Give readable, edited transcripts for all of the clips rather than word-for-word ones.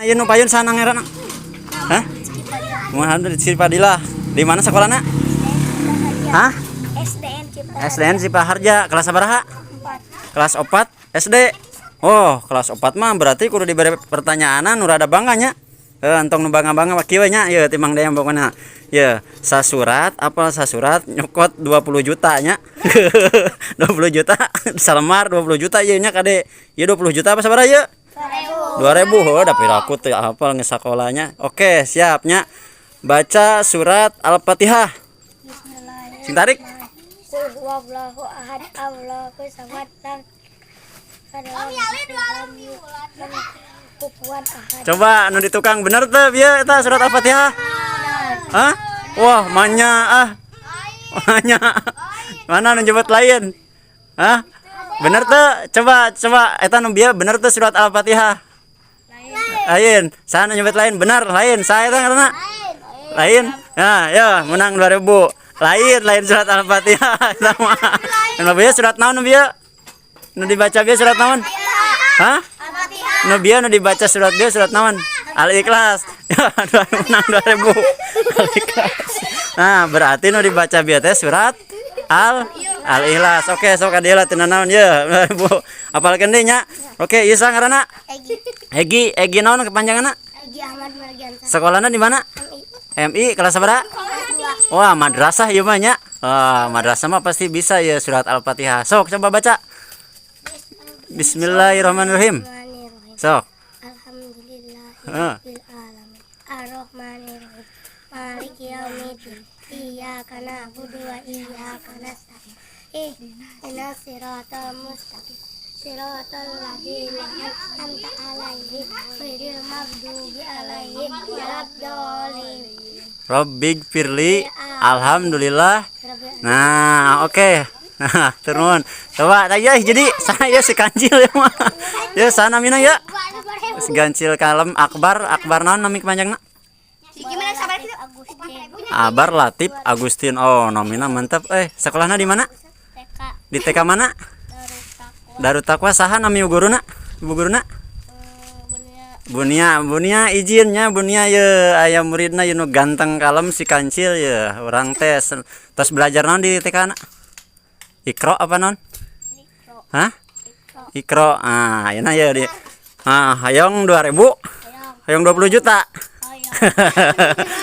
Ayeuna nu payun saha ngaranna? Hah? Muhammad Rizky Fadilah. Di mana sekolahna? Hah? SDN Cipta SDN Cipaharja, kelas sabaraha? 4. Kelas 4 SD. Oh, kelas 4 mah berarti kudu diberi pertanyaan nu rada bangga nya. Entong nu bangga-bangga mah kieu nya, ieu timang deui pokona. Ye, sasurat apa sasurat nyokot 20 juta nya. 20 juta salembar 20 juta ieu nya kade. Ieu 20 juta apa sabaraha ieu? 2000. Oh, da piraku teu hafal geus sakolanya. Oke, siap nya. Baca surat Al-Fatihah. Sing tarik. Qul huwallahu ahad, Allahu samad, lam lam kufuwan ahad. Coba nu di tukang, bener teu bieu eta surat Al-Fatihah? Hah? Wah, manya ah. Manya. Mana nu nyebut lain? Hah? Bener teu? Coba coba eta nu bieu bener teu surat Al-Fatihah? Lain. Saha nu nyebut lain? Bener, lain. Saha eta ngaranna? Lain. Nah, ya menang 2000. Lain, lain surat Al-Fatihah eta mah. Nu bieu surat naon nu bieu? Nu dibaca bieu surat naon? Hah? Nu bieu nu dibaca surat bieu surat naon? Al-Ikhlas. Ya, menang 2000. Al-Ikhlas. Nah, berarti nu dibaca bieu teh surat Al Ikhlas. Oke, sok ka dieu lah tina naon ye 2000. Apalkeun deui nya. Oke, ieu saha ngaranna? Egi. Egi, Egi naon kepanjanganna? Egi Ahmad Margiansa. Sekolahna di mana? MI. MI kelas sabaraha? Kelas 2. Wah, madrasah ieu mah nya. Wah, madrasah mah pasti bisa ya surat Al-Fatihah. Sok coba baca. Bismillahirrahmanirrahim. Bismillahirrahmanirrahim. Sok. Alhamdulillah Heeh. rabbil alamin. Arrahmanirrahim. Maliki yaumiddin. Iyyaka na'budu wa iyyaka nasta'in. Ihdinas siratal mustaqim. Siratal ladzina an'amta 'alaihim ghairil maghdubi 'alaihim waladdallin. Rabbighfirli, alhamdulillah. Rabbil Nah, oke. Nah, turun. Coba ya jadi saya si kancil ya mah. Ya sana mina ya. Si gancil kalem Akbar, Akbar naon nami kepanjangna? Gimana sabar itu? Agustin. Akbar Latif Agustin. Oh, namina mantap. Eh, sekolahnya di mana? TK. Di TK mana? Darut Takwa. Darut Takwa, saha nami guruna? Ibu guruna? Bunia. Bunia, Bunia izinnya Bunia ye aya muridna ye nu ganteng kalem si kancil ya. Urang teh tos belajar naon di TK na? Ikro apa naon? Ikro. Hah? Ikro. Ikro. Ah, ayeuna ya di. Ah, hayong 2000, Hayang. Hayong 20 juta. Hayang.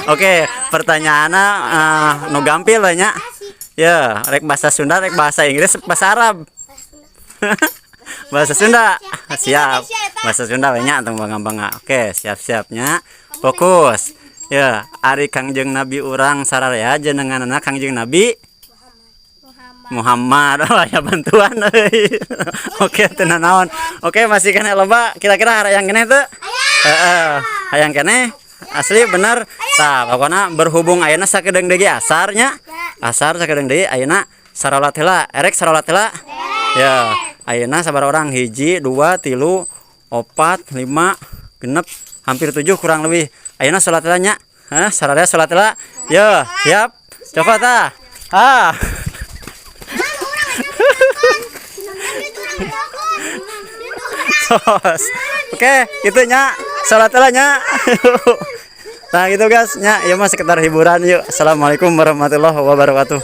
Oke, pertanyaannya nu gampil we nya. Ya, rek bahasa Sunda, rek bahasa Inggris, bahasa Arab. Bahasa Sunda. Siap. Bahasa Sunda we nya tong bangga-bangga. Oke, siap-siapnya. Fokus. Ya, ari Kangjeng Nabi urang sararea jenenganna Kangjeng Nabi Muhammad. Muhammad. Oh, ya bantuan euy. Oke, teu naon. Oke, masih keneh loba. Kira-kira hayang keneh teu? Heeh. Hayang keneh? Asli bener. Tah, pokona berhubung ayeuna sakedeung deui asarnya. Asar sakedeung deui ayeuna sarolat heula. Erek sarolat heula? Ya, ayeuna sabaraha orang? Hiji, dua, tilu, opat, lima, genep, hampir tujuh kurang lebih. Ayeuna salat heula nya. Hah, sararea salat heula? Yo, siap. Coba tah. Ah. Tos. Oke, itu nya. Salat heula nya. Nah, gitu guys, nya. Ieu mah sekedar hiburan yuk. Assalamualaikum warahmatullahi wabarakatuh.